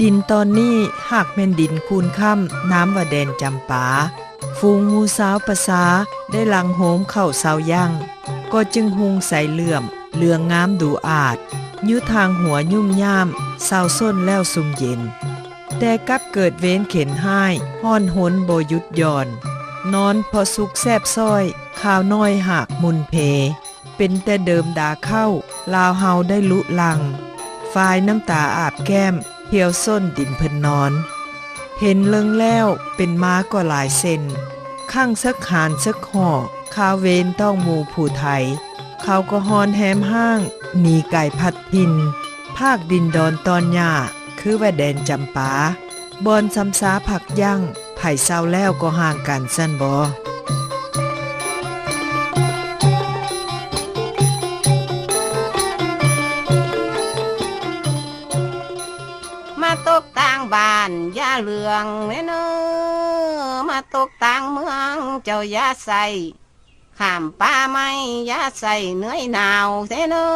ດິນຕອນນີ້ຫາກແມ່ນດິນຄູນຄ້ຳ ນາມວ່າແດນຈຳປາ. ຝູງໝູ່ຊາວປະຊາໄດ້ຫຼັ່ງໂຮມເຂົ້າເຊົາຢ່າງ ກໍຈຶ່ງຮຸ່ງໃສເຫຼື້ອມ ເຫຼືອງງາມດູອາດ ຢູ່ທາງຫົວຫຍຸ້ມຫຍາມ ເຊົາຊົນແລ້ວຊຸ່ມເຢັນ. ແຕ່ກັບເກີດເວນເຂັນຮ້າຍ ຮ້ອນຮົນບໍ່ຢຸດຢ່ອນ ນອນພໍສຸກແຊບຊ້ອຍ ຄາວນ້ອຍຫາກໝຸ່ນເພ ເປັນແຕ່ເດີມດາເຄົ້າ ລາວເຮົາໄດ້ລຸລັງ ຝາຍນ້ຳຕາອາບແກ້ມ ທ່ຽວຊົນດິນເພິ່ນນອນ. ເຫັນເລິງແລ້ວເປັນມາກໍຫຼາຍເຊັ່ນ ຄັ້ງເສິກຫານເສິກຫໍ່ ຄາວເວນຕ້ອງໝູ່ຜູ້ໄທ ເຂົາກໍຮ້ອນແຮມຮ້າງ ໜີໄກພັດຖິ່ນ ພາກດິນດອນຕອນຫຍ້າ ຄືວ່າແດນຈຳປາ ບ່ອນຊຳຊາພັກຢັ້ງ ໃຜເຊົາແລ້ວກໍຫ່າງກັນຊັ້ນບໍ? ມາຕົກຕ່າງບ້ານຢ່າເລື່ອງແດ່ເນີ ມາຕົກຕ່າງເມືອງເຈົ້າຢ່າໃສ່ ຂ້າມປ່າໄມ້ຢ່າໃສ່ເໜືອຍໜາວແທ້ເນີ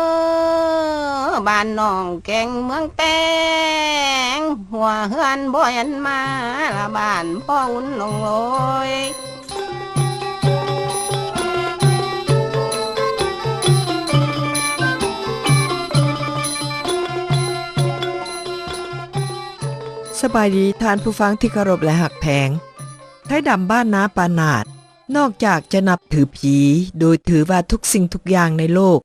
ບ້ານນ້ອງແກງເມືອງແຕງ ຫົວເຮືອນບໍ່ແມ່ນມາລະບ້ານບໍ່ອຸ່ນລົງໂລຍ. ສະບາຍດີທ່ານຜູ້ຟັງທີ່ເຄົາລົບ ແລະ ຮັກແພງ. ໄທດຳບ້ານນາປານາດ ນອກຈາກຈະນັບຖືຜີ ໂດຍຖືວ່າທຸກສິ່ງທຸກຢ່າງໃນໂລກ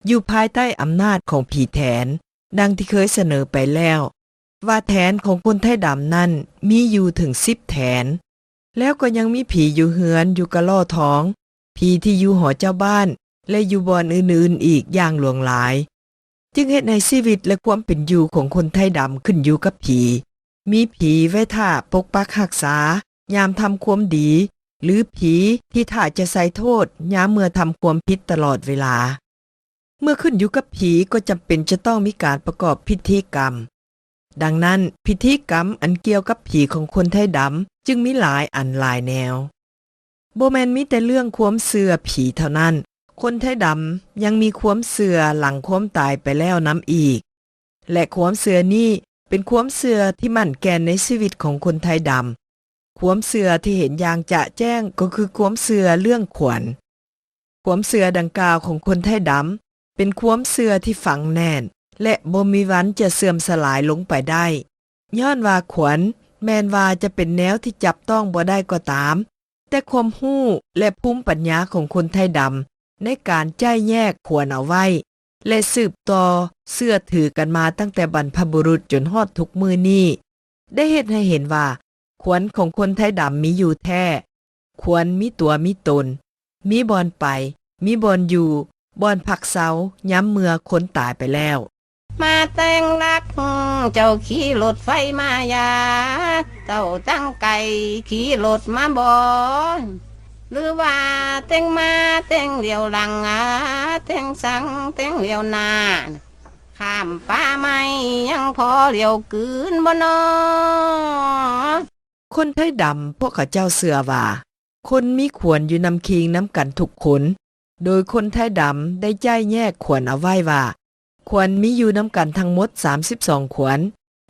ຢູ່ພາຍໃຕ້ອຳນາດຂອງຜີແຖນ, ດັ່ງທີ່ເຄີຍສະເໜີໄປແລ້ວ ວ່າແຖນຂອງຄົນໄທດຳນັ້ນມີຢູ່ເຖິງສິບແຖນ, ແລ້ວກໍຍັງມີຜີຢູ່ເຮືອນ, ຢູ່ກະຫຼໍ່ທອງ, ຜີທີ່ຢູ່ຫໍເຈົ້າບ້ານ ແລະ ຢູ່ບ່ອນອື່ນໆອີກຢ່າງຫຼວງຫຼາຍ. ຈຶ່ງເຮັດໃຫ້ຊີວິດ ແລະ ຄວາມເປັນຢູ່ຂອງຄົນໄທດຳຂຶ້ນຢູ່ກັບຜີ. ມີຜີໄວ້ຖ້າປົກປັກຮັກສາຍາມທຳຄວາມດີ ຫຼື ຜີທີ່ຖ້າຈະໃສ່ໂທດຍາມເມື່ອທຳຄວາມຜິດຕະຫຼອດເວລາ. ເມື່ອຂຶ້ນຢູ່ກັບຜີກໍຈຳເປັນຈະຕ້ອງມີການປະກອບພິທີກຳ. ດັ່ງນັ້ນ, ພິທີກຳອັນກ່ຽວກັບຜີຂອງຄົນໄທດຳຈຶ່ງມີຫຼາຍອັນຫຼາຍແນວ. ບໍ່ແມ່ນມີແຕ່ເລື່ອງຄວາມເຊື່ອຜີເທົ່ານັ້ນ, ຄົນໄທດຳຍັງມີຄວາມເຊື່ອຫຼັງຄວາມຕາຍໄປແລ້ວນຳອີກ ແລະ ຄວາມເຊື່ອນີ້ເປັນຄວາມເຊື່ອທີ່ໝັ້ນແກ່ນໃນຊີວິດຂອງຄົນໄທດຳ. ຄວາມເຊື່ອທີ່ເຫັນຢ່າງຈະແຈ້ງກໍຄືຄວາມເຊື່ອເລື່ອງຂວັນ. ຄວາມເຊື່ອດັ່ງກ່າວຂອງຄົນໄທດຳເປັນຄວາມເຊື່ອທີ່ຝັງແໜ້ນ ແລະ ບໍ່ມີວັນຈະເສື່ອມສະຫຼາຍລົງໄປໄດ້. ຍ້ອນວ່າຂວັນແມ່ນວ່າຈະເປັນແນວທີ່ຈັບຕ້ອງບໍ່ໄດ້ກໍຕາມ, ແຕ່ຄວາມຮູ້ ແລະ ພູມປັນຍາຂອງຄົນໄທດຳໃນການໄຈ້ແຍກຂວັນເອົາໄວ້ ແລະ ສືບຕໍ່ເຊື່ອຖືກັນມາຕັ້ງແຕ່ບັນພະບຸລຸດຈົນຮອດທຸກມື້ນີ້ ໄດ້ເຮັດໃຫ້ເຫັນວ່າ ຂວັນຂອງຄົນໄທດຳມີຢູ່ແທ້. ຂວັນມີຕົວມີຕົນ, ມີບ່ອນໄປ, ມີບ່ອນຢູ່, ບ່ອນພັກເຊົາຍາມເມື່ອຄົນຕາຍໄປແລ້ວ. ມາແຕ່ງລັກ ເຈົ້າຂີ່ລົດໄຟມາຢາ ເຈົ້າຕັ້ງໄກຂີ່ລົດມາບໍ່? ຫຼືວ່າແຕ່ງມາແຕ່ງຫຼຽວຫຼັງ ອາ ແຕ່ງສັງແຕ່ງຫຼຽວໜ້າ ຂ້າມປ່າໄມ້ຍັງພໍຫຼຽວກືນບໍ່ນໍ? ຄົນໄທດຳພວກເຂົາເຈົ້າເຊື່ອວ່າ ຄົນມີຂວັນຢູ່ນຳຄີງນຳກັນທຸກຄົນ, ໂດຍຄົນໄທດຳໄດ້ໄຈ້ແຍກຂວັນເອົາໄວ້ວ່າ ຂວັນມີຢູ່ນຳກັນທັງໝົດສາມສິບສອງຂວັນ,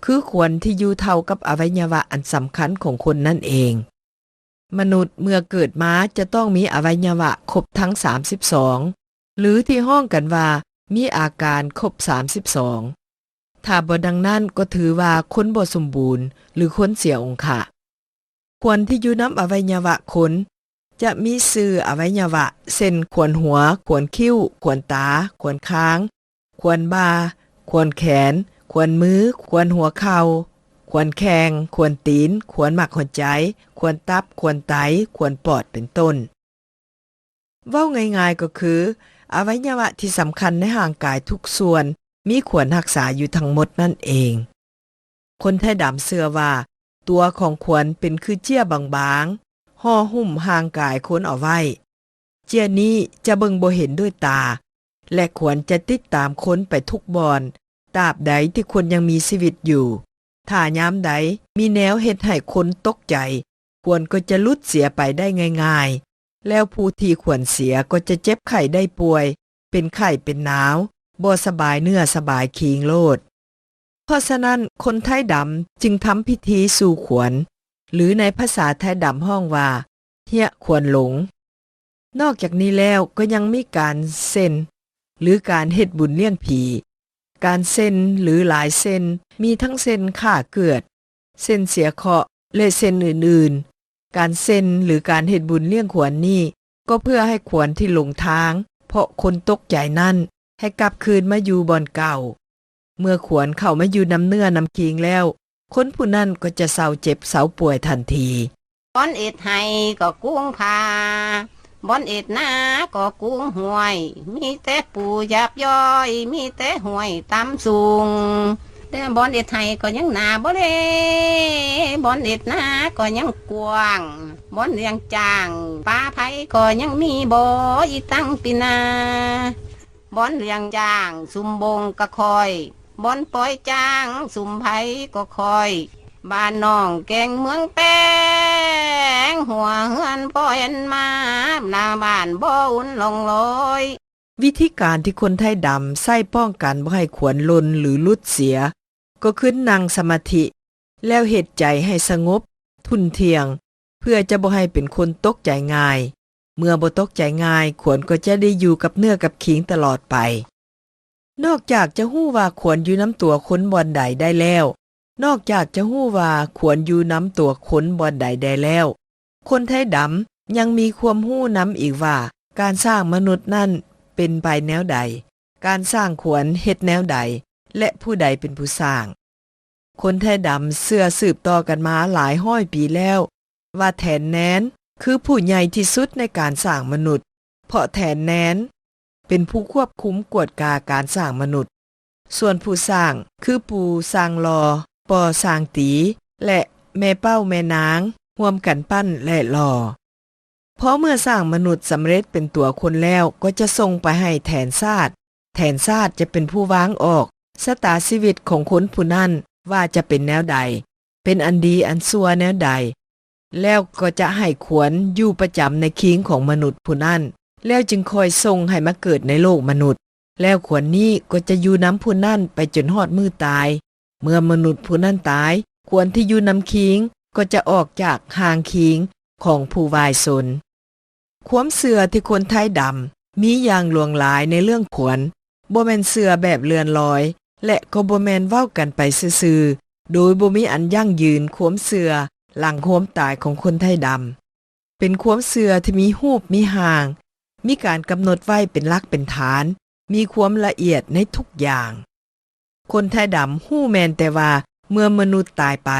ຄືຂວັນທີ່ຢູ່ເທົ່າກັບອະໄວຍະວະອັນສຳຄັນຂອງຄົນນັ້ນເອງ. ມະນຸດເມື່ອເກີດມາຈະຕ້ອງມີອະໄວຍະວະຄົບທັງສາມສິບສອງ ຫຼືທີ່ຮ້ອງກັນວ່າມີອາການຄົບສາມສິບສອງ. ຖ້າບໍ່ດັ່ງນັ້ນກໍຖືວ່າຄົນບໍ່ສົມບູນ ຫຼື ຄົນເສຍອົງຄະ. ຂວັນທີ່ຢູ່ນຳອະໄວຍະວະຄົນ ຈະມີຊື່ອະໄວຍະວະ ເຊັ່ນ ຂວັນຫົວ, ຂວັນຄິ້ວ, ຂວັນຕາ, ຂວັນຄາງ, ຂວັນບ່າ, ຂວັນແຂນ, ຂວັນມື, ຂວັນຫົວເຂົ່າ, ຂວັນແຂ້ງ, ຂວັນຕີນ, ຂວັນໝາກຫົວໃຈ, ຂວັນຕັບ, ຂວັນໄຕ, ຂວັນປອດ ເປັນຕົ້ນ. ເວົ້າງ່າຍໆກໍຄື ອະໄວຍະວະທີ່ສຳຄັນໃນຮ່າງກາຍທຸກສ່ວນ ມີຂວັນຮັກສາຢູ່ທັງໝົດນັ້ນເອງ. ຄົນໄທດຳເຊື່ອວ່າ ຕົວຂອງຂວັນເປັນຄືເຈ້ຍບາງໆ ຫໍ່ຫຸ້ມຮ່າງກາຍຄົນເອົາໄວ້. ເຈ້ຍນີ້ຈະເບິ່ງບໍ່ເຫັນດ້ວຍຕາ ແລະ ຂວັນຈະຕິດຕາມຄົນໄປທຸກບ່ອນ ຕາບໃດທີ່ຄົນຍັງມີຊີວິດຢູ່. ຖ້າຍາມໃດມີແນວເຮັດໃຫ້ຄົນຕົກໃຈ, ຂວັນກໍຈະຫຼຸດເສຍໄປໄດ້ງ່າຍໆ, ແລ້ວຜູ້ທີ່ຂວັນເສຍກໍຈະເຈັບໄຂ້ໄດ້ປ່ວຍ, ເປັນໄຂ້ເປັນໜາວ, ບໍ່ສະບາຍເນື້ອສະບາຍຄີງໂລດ. ເພາະສະນັ້ນ ຄົນໄທດຳຈຶ່ງທຳພິທີສູ່ຂວັນ ຫຼື ໃນພາສາໄທດຳຮ້ອງວ່າ ເຮຍຂວັນຫຼົງ. ນອກຈາກນີ້ແລ້ວກໍຍັງມີການເຊັນ ຫຼື ການເຮັດບຸນລ້ຽງຜີ. ການເຊັນ ຫຼື ຫຼາຍເຊັນ ມີທັງເຊັນຂ້າເກືອດ, ເຊັນເສຍເຄາະ ແລະ ເຊັນອື່ນໆ. ການເຊັນ ຫຼື ການເຮັດບຸນລ້ຽງຂວັນນີ້ ກໍເພື່ອໃຫ້ຂວັນທີ່ຫຼົງທາງ ເພາະຄົນຕົກໃຈນັ້ນ ໃຫ້ກັບຄືນມາຢູ່ບ່ອນເກົ່າ. ເມື່ອຂວັນເຂົ້າມາຢູ່ນຳເນື້ອນຳຄີງແລ້ວ, ຄົນຜູ້ນັ້ນກໍຈະເຊົາເຈັບເຊົາປ່ວຍທັນທີ. ບ່ອນເຮັດໄຮ່ກໍກຸງຜາ, ບ່ອນເຮັດນາກໍກຸງຫ້ວຍ, ມີແຕ່ປູຢາບຍ້ອຍ, ມີແຕ່ຫ້ວຍຕ່ຳສູງ. ແຕ່ບ່ອນເຮັດໄຮ່ກໍຍັງໜ້າບໍ່ເລ, ບ່ອນເຮັດນາກໍຍັງກວ້າງ, ບ່ອນລ້ຽງຈ້າງປາໄພກໍຍັງມີບໍ່ອີ່ຕັງປີນາ. ບ່ອນລ້ຽງຈ້າງຊຸມບົງກະຂ້ອຍ, ບ່ອນປ່ອຍຈ້າງຊຸມໄພກໍຂ້ອຍ, ບ້ານນ້ອງແກງເມືອງແປງ, ຫົວເຮືອນພໍ່ແອນມາ, ໜ້າບ້ານບໍ່ອຸ່ນລ່ອງລອຍ. ວິທີການທີ່ຄົນໄທດຳໃຊ້ປ້ອງກັນບໍ່ໃຫ້ຂວັນຫຼົ່ນ ຫຼື ຫຼຸດເສຍ ກໍຄືນັ່ງສະມາທິ ແລ້ວເຮັດໃຈໃຫ້ສະຫງົບ, ທຸ່ນທ່ຽງ, ເພື່ອຈະບໍ່ໃຫ້ເປັນຄົນຕົກໃຈງ່າຍ. ເມື່ອບໍ່ຕົກໃຈງ່າຍ, ຂວັນກໍຈະໄດ້ຢູ່ກັບເນື້ອກັບຄີງຕະຫຼອດໄປ. ນອກຈາກຈະຮູ້ວ່າຂວັນຢູ່ນຳຕົວຄົນບ່ອນໃດໄດ້ແລ້ວ, ນອກຈາກຈະຮູ້ວ່າຂວັນຢູ່ນຳຕົວຄົນບ່ອນໃດໄດ້ແລ້ວ, ຄົນໄທດຳຍັງມີຄວາມຮູ້ນຳອີກວ່າ ການສ້າງມະນຸດນັ້ນເປັນໄປແນວໃດ, ການສ້າງຂວັນເຮັດແນວໃດ ແລະ ຜູ້ໃດເປັນຜູ້ສ້າງ. ຄົນໄທດຳເຊື່ອສືບຕໍ່ກັນມາຫຼາຍຮ້ອຍປີແລ້ວ ວ່າແຖນແນນຄືຜູ້ໃຫຍ່ທີ່ສຸດໃນການສ້າງມະນຸດ, ເພາະແຖນແນນເປັນຜູ້ຄວບຄຸມກວດກາການສ້າງມະນຸດ. ສ່ວນຜູ້ສ້າງຄືປູ່ຊ່າງຫຼໍ່, ປໍຊ່າງຕີ ແລະ ແມ່ເປົ້າແມ່ນາງ ຮ່ວມກັນປັ້ນ ແລະ ຫຼໍ່. ພໍເມື່ອສ້າງມະນຸດສຳເລັດເປັນຕົວຄົນແລ້ວ ກໍຈະສົ່ງໄປໃຫ້ແຖນຊາດ. ແຖນຊາດຈະເປັນຜູ້ວາງອອກຊະຕາຊີວິດຂອງຄົນຜູ້ນັ້ນວ່າຈະເປັນແນວໃດ, ເປັນອັນດີອັນຊົ່ວແນວໃດ, ແລ້ວກໍຈະໃຫ້ຂວັນຢູ່ປະຈຳໃນຄີງຂອງມະນຸດຜູ້ນັ້ນ, ແລ້ວຈຶ່ງຄ່ອຍສົ່ງໃຫ້ມາເກີດໃນໂລກມະນຸດ. ແລ້ວຂວັນນີ້ກໍຈະຢູ່ນຳຜູ້ນັ້ນໄປຈົນຮອດມື້ຕາຍ. ເມື່ອມະນຸດຜູ້ນັ້ນຕາຍ, ຂວັນທີ່ຢູ່ນຳຄີງກໍຈະອອກຈາກຮ່າງຄີງຂອງຜູ້ວາຍຊົນ. ຄວາມເຊື່ອທີ່ຄົນໄທດຳມີຢ່າງຫຼວງຫຼາຍໃນເລື່ອງຂວັນ ບໍ່ແມ່ນເຊື່ອແບບເລື່ອນລອຍ ແລະ ກໍບໍ່ແມ່ນເວົ້າກັນໄປຊື່ໆ ໂດຍບໍ່ມີອັນຢັ້ງຢືນຄວາມເຊື່ອຫຼັງຄວາມຕາຍຂອງຄົນໄທດຳ. ເປັນຄວາມເຊື່ອທີ່ມີຮູບມີຮ່າງ, ມີການກຳນົດໄວ້ເປັນຫຼັກເປັນຖານ, ມີຄວາມລະອຽດໃນທຸກຢ່າງ. ຄົນໄທດຳຮູ້ແມ່ນແຕ່ວ່າເມື່ອມະນຸດຕາຍໄປ,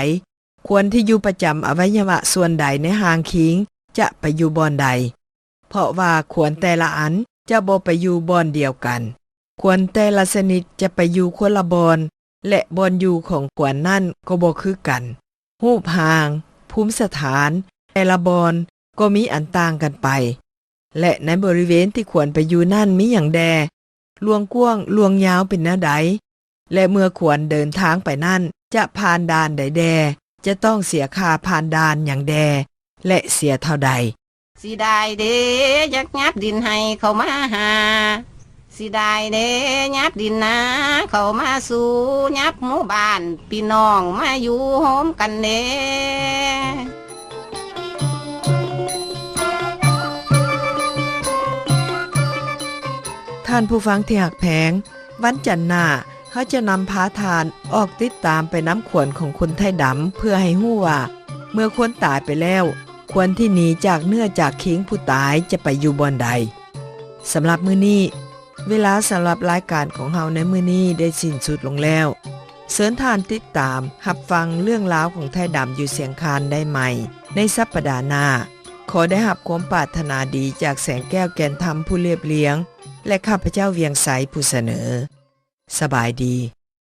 ຂວັນທີ່ຢູ່ປະຈຳອະໄວຍະວະສ່ວນໃດໃນຮ່າງຄີງຈະໄປຢູ່ບ່ອນໃດ, ເພາະວ່າຂວັນແຕ່ລະອັນຈະບໍ່ໄປຢູ່ບ່ອນດຽວກັນ. ຂວັນແຕ່ລະຊະນິດຈະໄປຢູ່ຄົນລະບ່ອນ ແລະ ບ່ອນຢູ່ຂອງຂວັນນັ້ນກໍບໍ່ຄືກັນ. ຮູບຮ່າງ, ພູມສະຖານແຕ່ລະບ່ອນກໍມີອັນຕ່າງກັນໄປ ແລະ ໃນບໍລິເວນທີ່ຂວັນໄປຢູ່ນັ້ນມີຫຍັງແດ່, ລວງກວ້າງ, ລວງຍາວເປັນແນວໃດ ແລະ ເມື່ອຂວັນເດີນທາງໄປນັ້ນຈະຜ່ານດ່ານໃດແດ່, ຈະຕ້ອງເສຍຄ່າຜ່ານດ່ານຫຍັງແດ່ ແລະ ເສຍເທົ່າໃດ. ຊິໄດ້ເດ້ ຢາກຫຍັບດິນໃຫ້ເຂົາມາຫາ, ຊິໄດ້ເດ້ ຫຍັບດິນນາເຂົາມາສູ່, ຫຍັບໝູ່ບ້ານພີ່ນ້ອງມາຢູ່ໂຮມກັນເດ້. ທ່ານຜູ້ຟັງທີ່ຮັກແພງ, ວັນຈັນໜ້າ ເຮົາຈະນຳພາທ່ານອອກຕິດຕາມໄປນຳຂວັນຂອງຄົນໄທດຳ ເພື່ອໃຫ້ຮູ້ວ່າ ເມື່ອຄົນຕາຍໄປແລ້ວ, ຂວັນທີ່ໜີຈາກເນື້ອຈາກຄີງຜູ້ຕາຍຈະໄປຢູ່ບ່ອນໃດ. ສຳລັບມື້ນີ້, ເວລາສຳລັບລາຍການຂອງເຮົາໃນມື້ນີ້ໄດ້ສິ້ນສຸດລົງແລ້ວ. ເຊີນທ່ານຕິດຕາມຮັບຟັງເລື່ອງລາວຂອງໄທດຳຢູ່ຊຽງຄານໄດ້ໃໝ່ໃນສັບປະດາໜ້າ. ຂໍໄດ້ຮັບຄວາມປາດຖະໜາດີຈາກແສງແກ້ວແກ່ນທຳຜູ້ລຽບລຽງ ແລະ ຂ້າພະເຈົ້າ ວຽງໄຊ ຜູ້ສະເໜີ. ສະບາຍດີ.